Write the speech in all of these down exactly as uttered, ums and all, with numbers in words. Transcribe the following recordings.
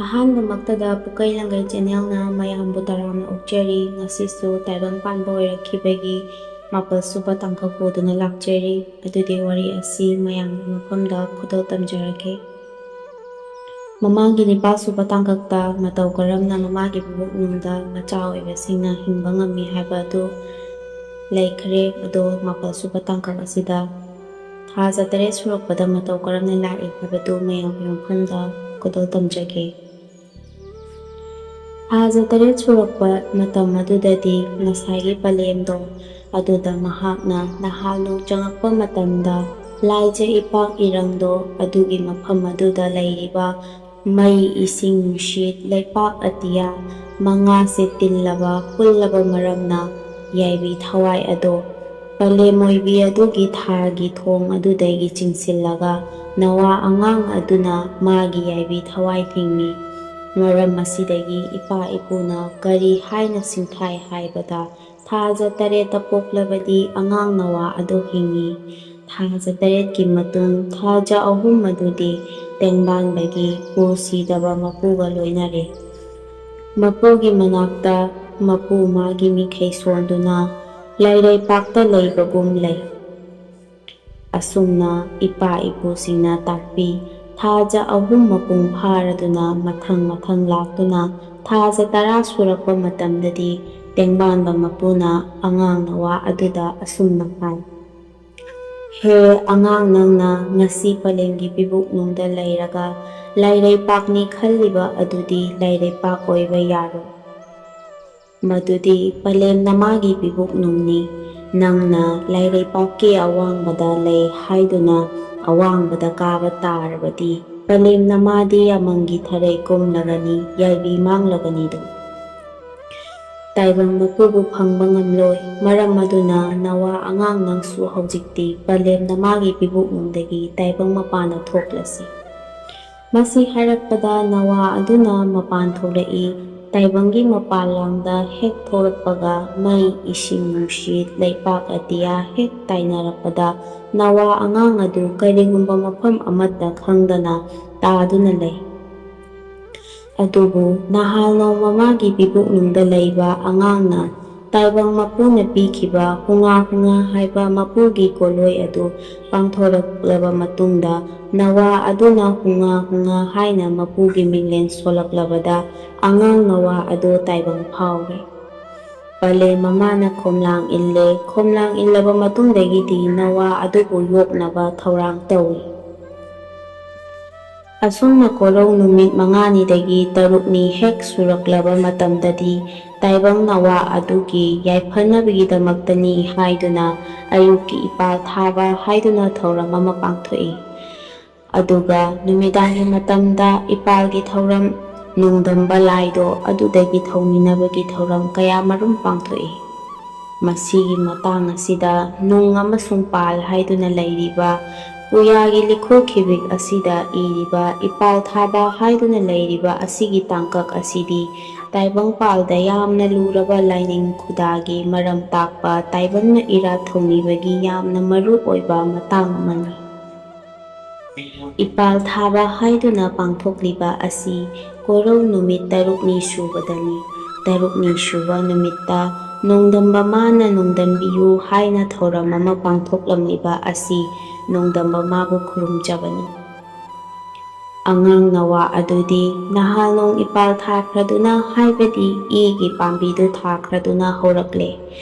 ꯑꯍꯥꯟꯕꯃꯛꯇꯗ ꯄꯨꯀꯩ ꯂꯪꯒꯩ ꯆꯦꯅꯦꯜꯅ ꯃꯌꯥꯝꯕꯨ ꯇꯔꯥꯝꯅ ꯑꯣꯛꯆꯔꯤ꯫ ꯉꯁꯤꯁꯨ ꯇꯥꯏꯕꯪ ꯄꯥꯟꯕ ꯑꯣꯏꯔꯛꯈꯤꯕꯒꯤ ꯃꯥꯄꯜ ꯁꯨꯕ ꯇꯥꯡꯀꯛ ꯄꯨꯗꯨꯅ ꯂꯥꯛꯆꯔꯤ꯫ ꯑꯗꯨꯗꯤ ꯋꯥꯔꯤ ꯑꯁꯤ ꯃꯌꯥꯝꯒꯤ ꯃꯐꯝꯗ ꯈꯨꯗꯣꯜ ꯇꯝꯖꯔꯒꯦ꯫ ꯃꯃꯥꯡꯒꯤ ꯅꯤꯄꯥꯜ ꯁꯨꯕ ꯇꯥꯡꯀꯛꯇ ꯃꯇꯧ ꯀꯔꯝꯅ ꯃꯃꯥꯒꯤ ꯄꯨꯕꯨꯛꯅꯨꯡꯗ ꯃꯆꯥ ꯑꯣꯏꯕꯁꯤꯡꯅ ꯍꯤꯡꯕ ꯉꯝꯃꯤ ꯍꯥꯏꯕ ꯑꯗꯨ ꯂꯩꯈ꯭ꯔꯦ꯫ ꯑꯗꯣ ꯃꯥꯄꯜ ꯁꯨꯕ ꯇꯥꯡꯀꯛ ꯑꯁꯤꯗ ꯊꯥ ꯇꯔꯦꯠ ꯁꯨꯔꯛꯄꯗ ꯃꯇꯧ ꯀꯔꯝꯅ ꯂꯥꯛꯏ ꯍꯥꯏꯕꯗꯨ ꯃꯌꯥꯝꯒꯤ ꯃꯐꯝꯗ ꯈꯨꯗꯣꯜ ꯇꯝꯖꯒꯦ꯫ ꯊꯥ ꯇꯔꯦꯠ ꯁꯨꯔꯛꯄ ꯃꯇꯝ ꯑꯗꯨꯗꯗꯤ ꯉꯁꯥꯏꯒꯤ ꯄꯂꯦꯝꯗꯣ ꯑꯗꯨꯗ ꯃꯍꯥꯛꯅ ꯅꯍꯥꯜ ꯅꯣꯡ ꯆꯪꯉꯛꯄ ꯃꯇꯝꯗ ꯂꯥꯏꯖ ꯏꯄꯥꯛ ꯏꯔꯪꯗꯣ ꯑꯗꯨꯒꯤ ꯃꯐꯝ ꯑꯗꯨꯗ ꯂꯩꯔꯤꯕ ꯃꯩ, ꯏꯁꯤꯡ, ꯅꯨꯡꯁꯤꯠ, ꯂꯩꯄꯥꯛ ꯑꯇꯤꯌꯥ ꯃꯉꯥꯁꯦ ꯇꯤꯜꯂꯕ ꯄꯨꯜꯂꯕ ꯃꯔꯝꯅ ꯌꯥꯏꯕꯤ ꯊꯋꯥꯏ ꯑꯗꯣ ꯄꯂꯦꯝ ꯑꯣꯏꯕꯤ ꯑꯗꯨꯒꯤ ꯊꯥꯒꯤ ꯊꯣꯡ ꯑꯗꯨꯗꯒꯤ ꯆꯤꯡꯁꯤꯜꯂꯒ ꯅꯋꯥ ꯑꯉꯥꯡ ꯑꯗꯨꯅ ꯃꯥꯒꯤ ꯌꯥꯏꯕꯤ ꯊꯋꯥꯏ ꯊꯤꯡꯉꯤ꯫ ꯃꯔꯝ ꯑꯁꯤꯗꯒꯤ ꯏꯄꯥ ꯏꯄꯨꯅ ꯀꯔꯤ ꯍꯥꯏꯅ ꯁꯤꯡꯊꯥꯏ ꯍꯥꯏꯕꯗ, ꯊꯥ ꯇꯔꯦꯠꯇ ꯄꯣꯛꯂꯕꯗꯤ ꯑꯉꯥꯡ ꯅꯋꯥ ꯑꯗꯨ ꯍꯤꯡꯉꯤ꯫ ꯊꯥ ꯇꯔꯦꯠꯀꯤ ꯃꯇꯨꯡ ꯊꯥ ꯑꯍꯨꯝ ꯑꯗꯨꯗꯤ ꯇꯦꯡꯕꯥꯟꯕꯒꯤ ꯄꯨ ꯁꯤꯗꯕ ꯃꯄꯨꯒ ꯂꯣꯏꯅꯔꯦ꯫ ꯃꯄꯨꯒꯤ ꯃꯅꯥꯛꯇ ꯃꯄꯨ ꯃꯥꯒꯤ ꯃꯤꯈꯩ ꯁꯣꯟꯗꯨꯅ ꯂꯥꯏꯔꯩꯄꯥꯛꯇ ꯂꯩꯕꯒꯨꯝ ꯂꯩ꯫ ꯑꯁꯨꯝꯅ ꯏꯄꯥ ꯏꯄꯨꯁꯤꯡꯅ ꯇꯥꯛꯄꯤ꯫ ꯊꯥ ꯑꯍꯨꯝ ꯃꯄꯨꯡ ꯐꯥꯔꯗꯨꯅ ꯃꯊꯪ ꯃꯊꯪ ꯂꯥꯛꯇꯨꯅ ꯊꯥ ꯇꯔꯥ ꯁꯨꯔꯛꯄ ꯃꯇꯝꯗꯗꯤ ꯇꯦꯡꯕꯥꯟꯕ ꯃꯄꯨꯅ ꯑꯉꯥꯡ ꯅꯋꯥ ꯑꯗꯨꯗ ꯑꯁꯨꯝꯅ ꯍꯥꯏ, "ꯍꯦ ꯑꯉꯥꯡ, ꯅꯪꯅ ꯉꯁꯤ ꯄꯂꯦꯝꯒꯤ ꯄꯤꯕꯨꯛꯅꯨꯡꯗ ꯂꯩꯔꯒ ꯂꯥꯏꯔꯩꯄꯥꯛꯅꯤ ꯈꯜꯂꯤꯕ ꯑꯗꯨꯗꯤ ꯂꯥꯏꯔꯩꯄꯥꯛ ꯑꯣꯏꯕ ꯌꯥꯔꯣꯏ꯫ ꯃꯗꯨꯗꯤ ꯄꯂꯦꯝ ꯅꯃꯥꯒꯤ ꯄꯤꯕꯨꯛꯅꯨꯡꯅꯤ꯫ ꯅꯪꯅ ꯂꯥꯏꯔꯩꯄꯥꯛꯀꯤ ꯑꯋꯥꯡꯕꯗ ꯂꯩ ꯍꯥꯏꯗꯨꯅ ꯑꯋꯥꯡꯕꯗ ꯀꯥꯕ ꯇꯥꯔꯕꯗꯤ ꯄꯂꯦꯝ ꯅꯃꯥꯗꯤ ꯑꯃꯪꯒꯤ ꯊꯔꯩ ꯀꯨꯝꯂꯒꯅꯤ, ꯌꯥꯏꯕꯤ ꯃꯥꯡꯂꯒꯅꯤꯗꯣ꯫ ꯇꯥꯏꯕꯪ ꯃꯄꯨꯕꯨ ꯐꯪꯕ ꯉꯝꯂꯣꯏ꯫ ꯃꯔꯝ ꯑꯗꯨꯅ ꯅꯋꯥ ꯑꯉꯥꯡ ꯅꯪꯁꯨ ꯍꯧꯖꯤꯛꯇꯤ ꯄꯂꯦꯝ ꯅꯃꯥꯒꯤ ꯄꯤꯕꯨꯛꯅꯨꯡꯗꯒꯤ ꯇꯥꯏꯕꯪ ꯃꯄꯥꯟꯗ ꯊꯣꯛꯂꯁꯤ꯫" ꯃꯁꯤ ꯍꯥꯏꯔꯛꯄꯗ ꯅꯋꯥ ꯑꯗꯨꯅ ꯃꯄꯥꯟ ꯊꯣꯛꯂꯛꯏ꯫ ꯇꯥꯏꯕꯪꯒꯤ ꯃꯄꯥꯟ ꯂꯥꯡꯗ ꯍꯦꯛ ꯊꯣꯛꯂꯛꯄꯒ ꯃꯩ, ꯏꯁꯤꯡ, ꯅꯨꯡꯁꯤꯠ, ꯂꯩꯄꯥꯛ ꯑꯇꯤꯌꯥ ꯍꯦꯛ ꯇꯥꯏꯅꯔꯛꯄꯗ ꯅꯋꯥ ꯑꯉꯥꯡ ꯑꯗꯨ ꯀꯔꯤꯒꯨꯝꯕ ꯃꯐꯝ ꯑꯃꯠꯇ ꯈꯪꯗꯅ ꯇꯥꯗꯨꯅ ꯂꯩ꯫ ꯑꯗꯨꯕꯨ ꯅꯍꯥꯜ ꯅꯣꯡꯃ ꯃꯥꯒꯤ ꯄꯤꯕꯨꯛꯅꯨꯡꯗ ꯂꯩꯕ ꯑꯉꯥꯡꯅ ꯇꯥꯏꯕꯪ ꯃꯄꯨꯅ ꯄꯤꯈꯤꯕ ꯍꯨꯉꯥ ꯍꯨꯉꯥ ꯍꯥꯏꯕ ꯃꯄꯨꯒꯤ ꯀꯣꯂꯣꯏ ꯑꯗꯨ ꯄꯥꯡꯊꯣꯔꯛꯂꯕ ꯃꯇꯨꯡꯗ, ꯅꯋꯥ ꯑꯗꯨꯅ ꯍꯨꯉꯥ ꯍꯨꯉꯥ ꯍꯥꯏꯅ ꯃꯄꯨꯒꯤ ꯃꯤꯡꯂꯦꯟ ꯁꯣꯜꯂꯛꯂꯕꯗ, ꯑꯉꯥꯡ ꯅꯋꯥ ꯑꯗꯨ ꯇꯥꯏꯕꯪ ꯐꯥꯎꯔꯦ꯫ ꯄꯂꯦ ꯃꯃꯥꯅ ꯈꯣꯝꯂꯥꯡ ꯏꯜꯂꯦ꯫ ꯈꯣꯝꯂꯥꯡ ꯏꯜꯂꯕ ꯃꯇꯨꯡꯗꯒꯤꯗꯤ ꯅꯋꯥ ꯑꯗꯨꯕꯨ ꯌꯣꯛꯅꯕ ꯊꯧꯔꯥꯡ ꯇꯧꯏ꯫ ꯑꯁꯨꯝꯅ ꯀꯣꯔꯧ ꯅꯨꯃꯤꯠ ꯃꯉꯥꯅꯤꯗꯒꯤ ꯇꯔꯨꯛꯅꯤ ꯍꯦꯛ ꯁꯨꯔꯛꯂꯕ ꯃꯇꯝꯗꯗꯤ, ꯇꯥꯏꯕꯪ ꯅꯋꯥ ꯑꯗꯨꯒꯤ ꯌꯥꯏꯐꯅꯕꯒꯤꯗꯃꯛꯇꯅꯤ ꯍꯥꯏꯗꯨꯅ ꯑꯌꯨꯛꯀꯤ ꯏꯄꯥꯜ ꯊꯥꯕ ꯍꯥꯏꯗꯨꯅ ꯊꯧꯔꯝ ꯑꯃ ꯄꯥꯡꯊꯣꯛꯏ꯫ ꯑꯗꯨꯒ ꯅꯨꯃꯤꯗꯥꯡꯒꯤ ꯃꯇꯝꯗ ꯏꯄꯥꯜꯒꯤ ꯊꯧꯔꯝ, ꯅꯣꯡꯗꯝꯕ ꯂꯥꯏꯗꯣ ꯑꯗꯨꯗꯒꯤ ꯊꯧꯅꯤꯅꯕꯒꯤ ꯊꯧꯔꯝ ꯀꯌꯥ ꯃꯔꯨꯝ ꯄꯥꯡꯊꯣꯛꯏ꯫ ꯃꯁꯤꯒꯤ ꯃꯇꯥꯡ ꯑꯁꯤꯗ ꯅꯨꯡ ꯑꯃꯁꯨꯡ ꯄꯥꯜ ꯍꯥꯏꯗꯨꯅ ꯂꯩꯔꯤꯕ ꯄꯨꯌꯥꯒꯤ ꯂꯤꯈꯨꯜ ꯈꯤꯕꯤꯛ ꯑꯁꯤꯗ ꯏꯔꯤꯕ ꯏꯄꯥꯜ ꯊꯥꯕ ꯍꯥꯏꯗꯨꯅ ꯂꯩꯔꯤꯕ ꯑꯁꯤꯒꯤ ꯇꯥꯡꯀꯛ ꯑꯁꯤꯗꯤ ꯇꯥꯏꯕꯪ ꯄꯥꯜꯗ ꯌꯥꯝꯅ ꯂꯨꯔꯕ ꯂꯥꯏꯅꯤꯡ ꯈꯨꯗꯥꯒꯤ ꯃꯔꯝ ꯇꯥꯛꯄ ꯇꯥꯏꯕꯪꯅ ꯏꯔꯥꯠ ꯊꯧꯅꯤꯕꯒꯤ ꯌꯥꯝꯅ ꯃꯔꯨ ꯑꯣꯏꯕ ꯃꯇꯥꯡ ꯑꯃꯅꯤ꯫ ꯏꯄꯥꯜ ꯊꯥꯕ ꯍꯥꯏꯗꯨꯅ ꯄꯥꯡꯊꯣꯛꯂꯤꯕ ꯑꯁꯤ ꯀꯣꯔꯧ ꯅꯨꯃꯤꯠ ꯇꯔꯨꯛꯅꯤ ꯁꯨꯕꯗꯅꯤ꯫ ꯇꯔꯨꯛꯅꯤ ꯁꯨꯕ ꯅꯨꯃꯤꯠꯇ ꯅꯣꯡꯗꯝꯕ ꯃꯥꯅ ꯅꯣꯡꯗꯝꯕꯤꯌꯨ ꯍꯥꯏꯅ ꯊꯧꯔꯝ ꯑꯃ ꯄꯥꯡꯊꯣꯛꯂꯝꯂꯤꯕ ꯑꯁꯤ ꯅꯣꯡꯗꯝꯕ ꯃꯥꯕꯨ ꯈꯨꯔꯨꯝꯖꯕꯅꯤ꯫ ꯑꯉꯥꯡ ꯅꯋꯥ ꯑꯗꯨꯗꯤ ꯅꯍꯥꯜ ꯅꯣꯡ ꯏꯄꯥꯜ ꯊꯥꯈ꯭ꯔꯗꯨꯅ, ꯍꯥꯏꯕꯗꯤ ꯏꯒꯤ ꯄꯥꯝꯕꯤꯗꯨ ꯊꯥꯈ꯭ꯔꯗꯨꯅ ꯍꯧꯔꯛꯂꯦ꯫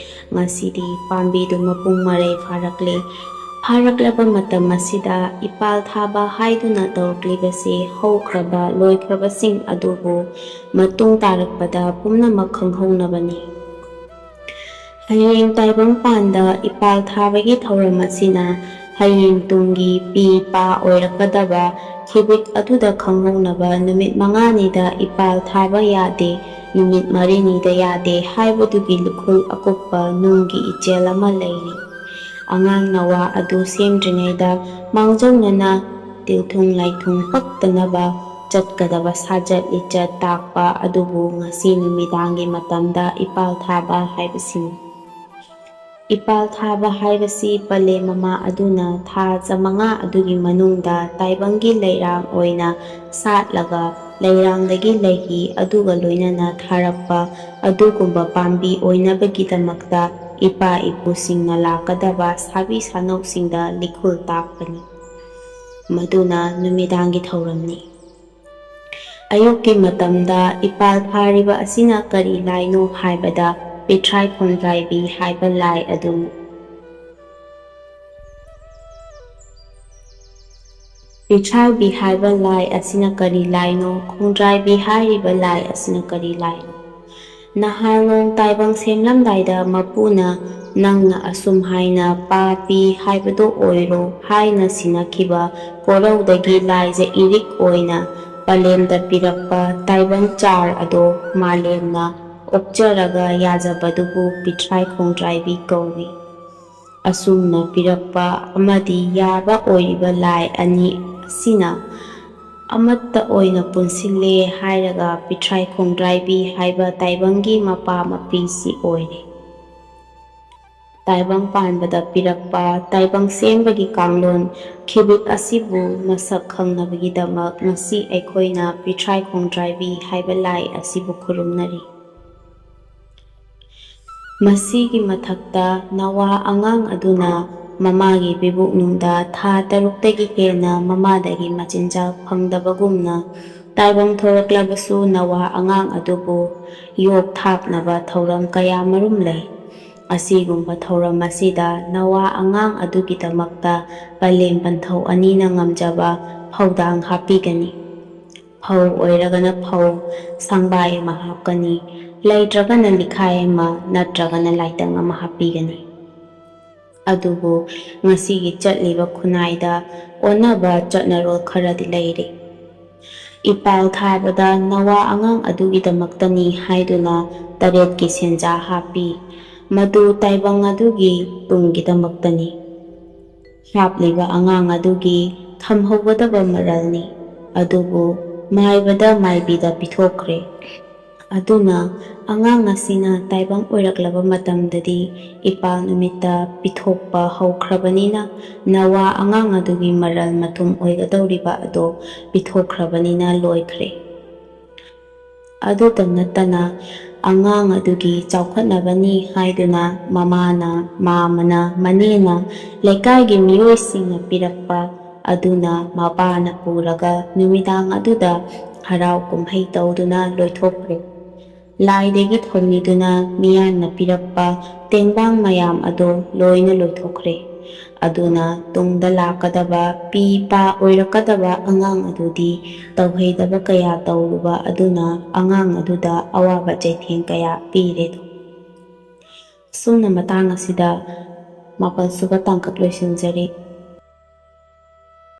ꯉꯁꯤꯗꯤ ꯄꯥꯝꯕꯤꯗꯨ ꯃꯄꯨꯡ ꯃꯔꯩ ꯐꯥꯔꯛꯂꯦ꯫ ꯐꯥꯔꯛꯂꯕ ꯃꯇꯝ ꯑꯁꯤꯗ ꯏꯄꯥꯜ ꯊꯥꯕ ꯍꯥꯏꯗꯨꯅ ꯇꯧꯔꯛꯂꯤꯕꯁꯤ ꯍꯧꯈ꯭ꯔꯕ ꯂꯣꯏꯈ꯭ꯔꯕꯁꯤꯡ ꯑꯗꯨꯕꯨ ꯃꯇꯨꯡ ꯇꯥꯔꯛꯄꯗ ꯄꯨꯝꯅꯃꯛ ꯈꯪꯍꯧꯅꯕꯅꯤ꯫ ꯍꯌꯦꯡ ꯇꯥꯏꯕꯪ ꯄꯥꯟꯗ ꯏꯄꯥꯜ ꯊꯥꯕꯒꯤ ꯊꯧꯔꯝ ꯑꯁꯤꯅ ꯍꯌꯦꯡ ꯇꯨꯡꯒꯤ ꯄꯤ ꯄꯥ ꯑꯣꯏꯔꯛꯀꯗꯕ ꯈꯤꯕꯤꯛ ꯑꯗꯨꯗ ꯈꯪꯍꯧꯅꯕ ꯅꯨꯃꯤꯠ ꯃꯉꯥꯅꯤꯗ ꯏꯄꯥꯜ ꯊꯥꯕ ꯌꯥꯗꯦ, ꯅꯨꯃꯤꯠ ꯃꯔꯤꯅꯤꯗ ꯌꯥꯗꯦ ꯍꯥꯏꯕꯗꯨꯒꯤ ꯂꯨꯈꯨꯜ ꯑꯀꯨꯞꯄ ꯅꯨꯡꯒꯤ ꯏꯆꯦꯜ ꯑꯃ ꯂꯩꯔꯤ꯫ ꯑꯉꯥꯡ ꯅꯋꯥ ꯑꯗꯨ ꯁꯦꯝꯗ꯭ꯔꯤꯉꯩꯗ ꯃꯥꯡꯖꯧꯅꯅ ꯇꯤꯜꯊꯨꯡ ꯂꯥꯏꯊꯨꯡ ꯄꯛꯇꯅꯕ ꯆꯠꯀꯗꯕ ꯁꯥꯖꯠ ꯂꯤꯆꯠ ꯇꯥꯛꯄ ꯑꯗꯨꯕꯨ ꯉꯁꯤ ꯅꯨꯃꯤꯗꯥꯡꯒꯤ ꯃꯇꯝꯗ ꯏꯄꯥꯜ ꯊꯥꯕ ꯍꯥꯏꯕꯁꯤꯅꯤ꯫ ꯏꯄꯥꯜ ꯊꯥꯕ ꯍꯥꯏꯕꯁꯤ ꯄꯂꯦ ꯃꯃꯥ ꯑꯗꯨꯅ ꯊꯥ ꯆꯥꯃꯉꯥ ꯑꯗꯨꯒꯤ ꯃꯅꯨꯡꯗ ꯇꯥꯏꯕꯪꯒꯤ ꯂꯩꯔꯥꯡ ꯑꯣꯏꯅ ꯁꯥꯠꯂꯒ ꯂꯩꯔꯥꯡꯗꯒꯤ ꯂꯩꯍꯤ ꯑꯗꯨꯒ ꯂꯣꯏꯅꯅ ꯊꯥꯔꯛꯄ ꯑꯗꯨꯒꯨꯝꯕ ꯄꯥꯝꯕꯤ ꯑꯣꯏꯅꯕꯒꯤꯗꯃꯛꯇ ꯏꯄꯥ ꯏꯄꯨꯁꯤꯡꯅ ꯂꯥꯛꯀꯗꯕ ꯁꯥꯕꯤ ꯁꯥꯅꯧꯁꯤꯡꯗ ꯂꯤꯈꯨꯜ ꯇꯥꯛꯄꯅꯤ꯫ ꯃꯗꯨꯅ ꯅꯨꯃꯤꯗꯥꯡꯒꯤ ꯊꯧꯔꯝꯅꯤ꯫ ꯑꯌꯨꯛꯀꯤ ꯃꯇꯝꯗ ꯏꯄꯥꯜ ꯊꯥꯔꯤꯕ ꯑꯁꯤꯅ ꯀꯔꯤ ꯂꯥꯏꯅꯣ ꯍꯥꯏꯕꯗ ꯄꯤꯊ꯭ꯔꯥꯏ ꯈꯣꯡꯗ꯭ꯔꯥꯏꯕꯤ ꯍꯥꯏꯕ ꯂꯥꯏ ꯑꯗꯨꯅꯤ꯫ ꯄꯤꯊ꯭ꯔꯥꯏꯕꯤ ꯍꯥꯏꯕ ꯂꯥꯏ ꯑꯁꯤꯅ ꯀꯔꯤ ꯂꯥꯏꯅꯣ? ꯈꯣꯡꯗ꯭ꯔꯥꯏꯕꯤ ꯍꯥꯏꯔꯤꯕ ꯂꯥꯏ ꯑꯁꯤꯅ ꯀꯔꯤ ꯂꯥꯏꯅꯣ? ꯅꯍꯥꯟ ꯅꯣꯡ ꯇꯥꯏꯕꯪ ꯁꯦꯝꯂꯝꯗꯥꯏꯗ ꯃꯄꯨꯅ ꯅꯪꯅ ꯑꯁꯨꯝ ꯍꯥꯏꯅ ꯄꯥꯄꯤ ꯍꯥꯏꯕꯗꯣ ꯑꯣꯏꯔꯣ ꯍꯥꯏꯅ ꯁꯤꯟꯅꯈꯤꯕ ꯀꯣꯔꯧꯗꯒꯤ ꯂꯥꯏꯖ ꯏꯔꯤꯛ ꯑꯣꯏꯅ ꯄꯂꯦꯝꯗ ꯄꯤꯔꯛꯄ ꯇꯥꯏꯕꯪ ꯆꯥꯔ ꯑꯗꯣ ꯃꯥꯂꯦꯝꯅ ꯑꯣꯛꯆꯔꯒ ꯌꯥꯖꯕꯗꯨꯕꯨ ꯄꯤꯊ꯭ꯔꯥꯏ ꯈꯣꯡꯗ꯭ꯔꯥꯏꯕꯤ ꯀꯧꯏ꯫ ꯑꯁꯨꯝꯅ ꯄꯤꯔꯛꯄ ꯑꯃꯗꯤ ꯌꯥꯕ ꯑꯣꯏꯔꯤꯕ ꯂꯥꯏ ꯑꯅꯤ ꯑꯁꯤꯅ ꯑꯃꯠꯇ ꯑꯣꯏꯅ ꯄꯨꯟꯁꯤꯜꯂꯦ ꯍꯥꯏꯔꯒ ꯄꯤꯊ꯭ꯔꯥꯏ ꯈꯣꯡꯗ꯭ꯔꯥꯏꯕꯤ ꯍꯥꯏꯕ ꯇꯥꯏꯕꯪꯒꯤ ꯃꯄꯥ ꯃꯄꯤꯁꯤ ꯑꯣꯏꯔꯦ꯫ ꯇꯥꯏꯕꯪ ꯄꯥꯟꯕꯗ ꯄꯤꯔꯛꯄ ꯇꯥꯏꯕꯪ ꯁꯦꯝꯕꯒꯤ ꯀꯥꯡꯂꯣꯟ ꯈꯤꯕꯤꯛ ꯑꯁꯤꯕꯨ ꯃꯁꯛ ꯈꯪꯅꯕꯒꯤꯗꯃꯛ ꯉꯁꯤ ꯑꯩꯈꯣꯏꯅ ꯄꯤꯊ꯭ꯔꯥꯏ ꯈꯣꯡꯗ꯭ꯔꯥꯏꯕꯤ ꯍꯥꯏꯕ ꯂꯥꯏ ꯑꯁꯤꯕꯨ ꯈꯨꯔꯨꯝꯅꯔꯤ꯫ ꯃꯁꯤꯒꯤ ꯃꯊꯛꯇ ꯅꯋꯥ ꯑꯉꯥꯡ ꯑꯗꯨꯅ ꯃꯃꯥꯒꯤ ꯄꯤꯕꯨꯛꯅꯨꯡꯗ ꯊꯥ ꯇꯔꯨꯛꯇꯒꯤ ꯍꯦꯟꯅ ꯃꯃꯥꯗꯒꯤ ꯃꯆꯤꯟꯖꯥꯛ ꯐꯪꯗꯕꯒꯨꯝꯅ ꯇꯥꯏꯕꯪ ꯊꯣꯔꯛꯂꯕꯁꯨ ꯅꯋꯥ ꯑꯉꯥꯡ ꯑꯗꯨꯕꯨ ꯌꯣꯛ ꯊꯥꯛꯅꯕ ꯊꯧꯔꯝ ꯀꯌꯥꯃꯔꯨꯝ ꯂꯩ꯫ ꯑꯁꯤꯒꯨꯝꯕ ꯊꯧꯔꯝ ꯑꯁꯤꯗ ꯅꯋꯥ ꯑꯉꯥꯡ ꯑꯗꯨꯒꯤꯗꯃꯛꯇ ꯄꯂꯦꯝ ꯄꯟꯊꯧ ꯑꯅꯤꯅ ꯉꯝꯖꯕ ꯐꯧꯗꯥꯡ ꯍꯥꯞꯄꯤꯒꯅꯤ꯫ ꯐꯧ ꯑꯣꯏꯔꯒꯅ ꯐꯧ ꯁꯪꯕꯥꯏ ꯑꯃ ꯍꯥꯞꯀꯅꯤ, ꯂꯩꯇ꯭ꯔꯒꯅ ꯂꯤꯈꯥꯏ ꯑꯃ ꯅꯠꯇ꯭ꯔꯒꯅ ꯂꯥꯏꯇꯪ ꯑꯃ ꯍꯥꯞꯄꯤꯒꯅꯤ꯫ ꯑꯗꯨꯕꯨ ꯉꯁꯤꯒꯤ ꯆꯠꯂꯤꯕ ꯈꯨꯟꯅꯥꯏꯗ ꯑꯣꯟꯅꯕ ꯆꯠꯅꯔꯣꯜ ꯈꯔꯗꯤ ꯂꯩꯔꯤ꯫ ꯏꯄꯥꯜ ꯊꯥꯕꯗ ꯅꯋꯥ ꯑꯉꯥꯡ ꯑꯗꯨꯒꯤꯗꯃꯛꯇꯅꯤ ꯍꯥꯏꯗꯨꯅ ꯇꯔꯦꯠꯀꯤ ꯁꯦꯟꯖꯥ ꯍꯥꯞꯄꯤ꯫ ꯃꯗꯨ ꯇꯥꯏꯕꯪ ꯑꯗꯨꯒꯤ ꯇꯨꯡꯒꯤꯗꯃꯛꯇꯅꯤ꯫ ꯍꯥꯞꯂꯤꯕ ꯑꯉꯥꯡ ꯑꯗꯨꯒꯤ ꯊꯝꯍꯧꯒꯗꯕ ꯃꯔꯜꯅꯤ꯫ ꯑꯗꯨꯕꯨ ꯃꯥꯏꯕꯗ ꯃꯥꯏꯕꯤꯗ ꯄꯤꯊꯣꯛꯈ꯭ꯔꯦ꯫ ꯑꯗꯨꯅ ꯑꯉꯥꯡ ꯑꯁꯤꯅ ꯇꯥꯏꯕꯪ ꯑꯣꯏꯔꯛꯂꯕ ꯃꯇꯝꯗꯗꯤ ꯏꯄꯥꯜ ꯅꯨꯃꯤꯠꯇ ꯄꯤꯊꯣꯛꯄ ꯍꯧꯈ꯭ꯔꯕꯅꯤꯅ ꯅꯋꯥ ꯑꯉꯥꯡ ꯑꯗꯨꯒꯤ ꯃꯔꯜ ꯃꯊꯨꯝ ꯑꯣꯏꯒꯗꯧꯔꯤꯕ ꯑꯗꯣ ꯄꯤꯊꯣꯛꯈ꯭ꯔꯕꯅꯤꯅ ꯂꯣꯏꯈ꯭ꯔꯦ꯫ ꯑꯗꯨꯇ ꯅꯠꯇꯅ, ꯑꯉꯥꯡ ꯑꯗꯨꯒꯤ ꯆꯥꯎꯈꯠꯅꯕꯅꯤ ꯍꯥꯏꯗꯨꯅ ꯃꯃꯥꯅ, ꯃꯥꯃꯅ, ꯃꯅꯦꯅ, ꯂꯩꯀꯥꯏꯒꯤ ꯃꯤꯑꯣꯏꯁꯤꯡꯅ ꯄꯤꯔꯛꯄ ꯑꯗꯨꯅ ꯃꯄꯥꯅ ꯄꯨꯔꯒ ꯅꯨꯃꯤꯗꯥꯡ ꯑꯗꯨꯗ ꯍꯔꯥꯎ ꯀꯨꯝꯍꯩ ꯇꯧꯗꯨꯅ ꯂꯣꯏꯊꯣꯛꯈ꯭ꯔꯦ꯫ ꯂꯥꯏꯗꯒꯤ ꯊꯧꯅꯤꯗꯨꯅ ꯃꯤꯌꯥꯝꯅ ꯄꯤꯔꯛꯄ ꯇꯦꯡꯕꯥꯡ ꯃꯌꯥꯝ ꯑꯗꯨ ꯂꯣꯏꯅ ꯂꯣꯏꯊꯣꯛꯈ꯭ꯔꯦ꯫ ꯑꯗꯨꯅ ꯇꯨꯡꯗ ꯂꯥꯛꯀꯗꯕ ꯄꯤ ꯄꯥ ꯑꯣꯏꯔꯛꯀꯗꯕ ꯑꯉꯥꯡ ꯑꯗꯨꯗꯤ ꯇꯧꯍꯩꯗꯕ ꯀꯌꯥ ꯇꯧꯔꯨꯕ ꯑꯗꯨꯅ ꯑꯉꯥꯡ ꯑꯗꯨꯗ ꯑꯋꯥꯕ ꯆꯩꯊꯦꯡ ꯀꯌꯥ ꯄꯤꯔꯦꯗꯣ꯫ ꯑꯁꯨꯝꯅ ꯃꯇꯥꯡ ꯑꯁꯤꯗ ꯃꯥꯄꯜ ꯁꯨꯕ ꯇꯥꯡꯀꯛ ꯂꯣꯏꯁꯤꯟꯖꯔꯤ꯫